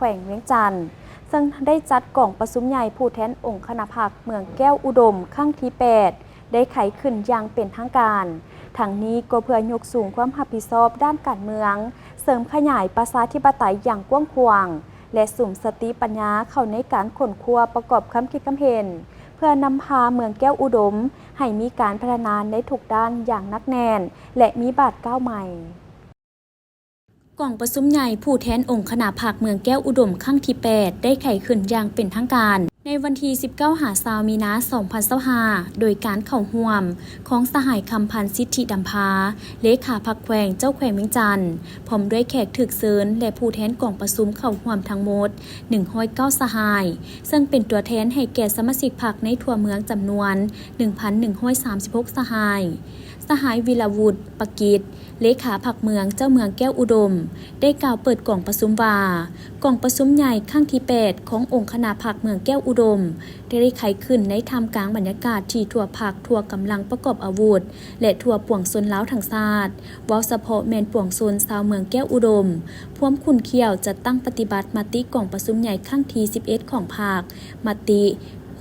ແຂວງວຽງຈັນ ເຊິ່ງໄດ້ຈັດກອງປະຊຸມໃຫຍ່ຜູ້ແທນອົງຄະນະພັກເມືອງແກ້ວອຸດົມ ຄັ້ງທີ ແປດ ໄດ້ໄຂຂຶ້ນຢ່າງເປັນທາງການ. ທັງນີ້ກໍເພື່ອຍົກສູງຄວາມຮັບຜິດຊອບດ້ານການເມືອງ, ເສີມຂະຫຍາຍປະຊາທິປະໄຕຢ່າງກວ້າງຂວາງ ແລະ ສຸມສະຕິປັນຍາເຂົ້າໃນການຄົ້ນຄວ້າປະກອບຄຳຄິດຄຳເຫັນ ເພື່ອນຳພາເມືອງແກ້ວອຸດົມໃຫ້ມີການພັດທະນາໃນທຸກດ້ານຢ່າງໜັກແໜ້ນ ແລະ ມີບາດກ້າວໃໝ່. ກອງປະຊຸມໃຫຍ່ຜູ້ແທນອົງຄະນະພັກເມືອງແກ້ວອຸດົມ ຄັ້ງທີ ແປດ ໄດ້ໄຂຂຶ້ນຢ່າງເປັນທາງການ ໃນວັນທີ ສິບເກົ້າ ຫາ ຊາວ ມີນາ ສອງພັນຊາວຫ້າ ໂດຍການເຂົ້າຮ່ວມຂອງສະຫາຍ ຄຳພັນ ສິດທິດຳພາ ເລຂາພັກແຂວງ ເຈົ້າແຂວງວຽງຈັນ ພ້ອມດ້ວຍແຂກຖືກເຊີນ ແລະ ຜູ້ແທນກອງປະຊຸມເຂົ້າຮ່ວມທັງໝົດ ໜຶ່ງຮ້ອຍເກົ້າ ສະຫາຍ, ເຊິ່ງເປັນຕົວແທນໃຫ້ແກ່ສະມາຊິກພັກໃນທົ່ວເມືອງຈຳນວນ ໜຶ່ງພັນໜຶ່ງຮ້ອຍສາມສິບຫົກ ສະຫາຍ. ສະຫາຍ ວິລະວຸດ ປະກິດ ເລຂາພັກເມືອງ ເຈົ້າເມືອງແກ້ວອຸດົມ ໄດ້ກ່າວເປີດກອງປະຊຸມວ່າ ກອງປະຊຸມໃຫຍ່ຄັ້ງທີ ແປດ ຂອງອົງຄະນະພັກເມືອງແກ້ວອຸດົມ ໄດ້ໄຂຂຶ້ນໃນທ່າມກາງບັນຍາກາດທີ່ທົ່ວພັກ, ທົ່ວກຳລັງປະກອບອາວຸດ ແລະ ທົ່ວປວງຊົນລາວທັງຊາດ, ເວົ້າສະເພາະແມ່ນປວງຊົນຊາວເມືອງແກ້ວອຸດົມ ພວມຂຸ້ນຂ້ຽວຈັດຕັ້ງປະຕິບັດມະຕິກອງປະຊຸມໃຫຍ່ຄັ້ງທີ ສິບເອັດ ຂອງພັກ, ມະຕິ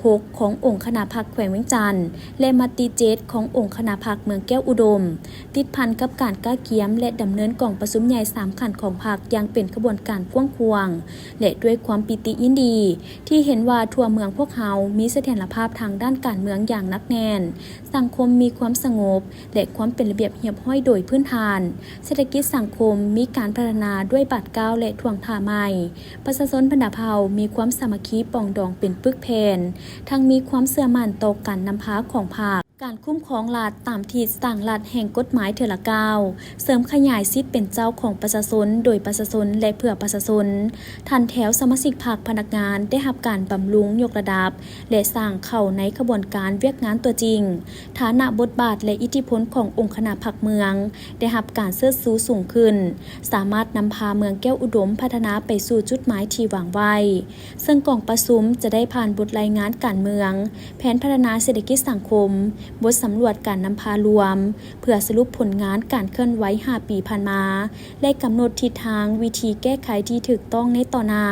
ຫົກ ຂອງອົງຄະນະພັກແຂວງວຽງຈັນ ແລະ ມະຕິ ເຈັດ ຂອງອົງຄະນະພັກເມືອງແກ້ວອຸດົມ ຕິດພັນກັບການກະກຽມ ແລະ ດຳເນີນກອງປະຊຸມໃຫຍ່ສາມຂັ້ນຂອງພັກຢ່າງເປັນຂະບວນການກວ້າງຂວາງ ແລະ ດ້ວຍຄວາມປີຕິຍິນດີທີ່ເຫັນວ່າທົ່ວເມືອງພວກເຮົາມີສະຖຽນລະພາບທາງດ້ານການເມືອງຢ່າງໜັກແໜ້ນ, ສັງຄົມມີຄວາມສະຫງົບ ແລະ ຄວາມເປັນລະບຽບຮຽບຮ້ອຍໂດຍພື້ນຖານ, ເສດຖະກິດສັງຄົມມີການພັດທະນາດ້ວຍບາດກ້າວ ແລະ ທ່ວງທ່າໃໝ່, ປະຊາຊົນບັນດາເຜົ່າມີຄວາມສາມັກຄີປອງດອງເປັນປຶກແຜ່ນ, ທັງມີຄວາມເຊື່ອໝັ້ນຕໍ່ການນຳພາຂອງພັກ, ການຄຸ້ມຄອງລັດຕາມທິດສ້າງລັດແຫ່ງກົດໝາຍເທື່ອລະກ້າວ, ເສີມຂະຫຍາຍສິດເປັນເຈົ້າຂອງປະຊາຊົນ ໂດຍປະຊາຊົນ ແລະ ເພື່ອປະຊາຊົນ. ຖັນແຖວສະມາຊິກພັກ, ພະນັກງານໄດ້ຮັບການບຳລຸງຍົກລະດັບ ແລະ ສ້າງເຂົ້າໃນຂະບວນການວຽກງານຕົວຈິງ. ຖານະ, ບົດບາດ ແລະ ອິດທິພົນຂອງອົງຄະນະພັກເມືອງ ໄດ້ຮັບການເຊີດຊູສູງຂຶ້ນ, ສາມາດນຳພາເມືອງແກ້ວອຸດົມພັດທະນາໄປສູ່ຈຸດໝາຍທີ່ວາງໄວ້. ເຊິ່ງກອງປະຊຸມຈະໄດ້ຜ່ານບົດລາຍງານການເມືອງ, ແຜນພັດທະນາເສດຖະກິດສັງຄົມ, ບົດສຳຫຼວດການນຳພາລວມ, ເພື່ອສະຫຼຸບຜົນງານການເຄື່ອນໄຫວຫ້າປີຜ່ານມາ ແລະ ກຳນົດທິດທາງວິທີແກ້ໄຂທີ່ຖືກຕ້ອງໃນຕໍ່ໜ້າ.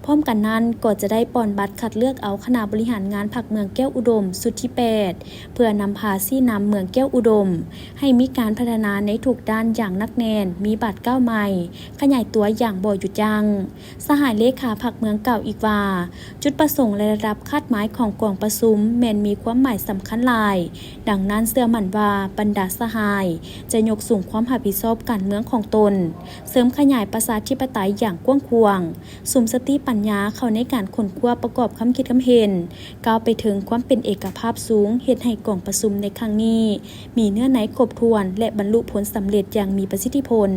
ພ້ອມກັນນັ້ນກໍຈະໄດ້ປ່ອນບັດຄັດເລືອກເອົາຄະນະບໍລິຫານງານພັກເມືອງແກ້ວອຸດົມຊຸດທີ ແປດ ເພື່ອນຳພາຊີ້ນຳເມືອງແກ້ວອຸດົມໃຫ້ມີການພັດທະນາໃນທຸກດ້ານຢ່າງໜັກແໜ້ນ, ມີບາດກ້າວໃໝ່, ຂະຫຍາຍຕົວຢ່າງບໍ່ຢຸດຢັ້ງ. ສະຫາຍເລຂາພັກເມືອງກ່າວອີກວ່າ, ຈຸດປະສົງ ແລະ ລະດັບຄາດໝາຍຂອງກອງປະຊຸມແມ່ນມີຄວາມໝາຍສຳຄັນຫຼາຍ, ດັ່ງນັ້ນເຊື່ອໝັ້ນວ່າບັນດາສະຫາຍຈະຍົກສູງຄວາມຮັບຜິດຊອບການເມືອງຂອງຕົນ, ເສີມຂະຫຍາຍປະຊາທິປະໄຕຢ່າງກວ້າງຂວາງ, ສຸມສະຕິປັນຍາເຂົ້າໃນການຄົ້ນຄວ້າປະກອບຄຳຄິດຄຳເຫັນ, ກ້າວໄປເຖິງຄວາມເປັນເອກະພາບສູງ, ເຮັດໃຫ້ກອງປະຊຸມໃນຄັ້ງນີ້ມີເນື້ອໃນຄົບຖ້ວນ ແລະ ບັນລຸຜົນສຳເລັດຢ່າງມີປະສິດທິຜົນ.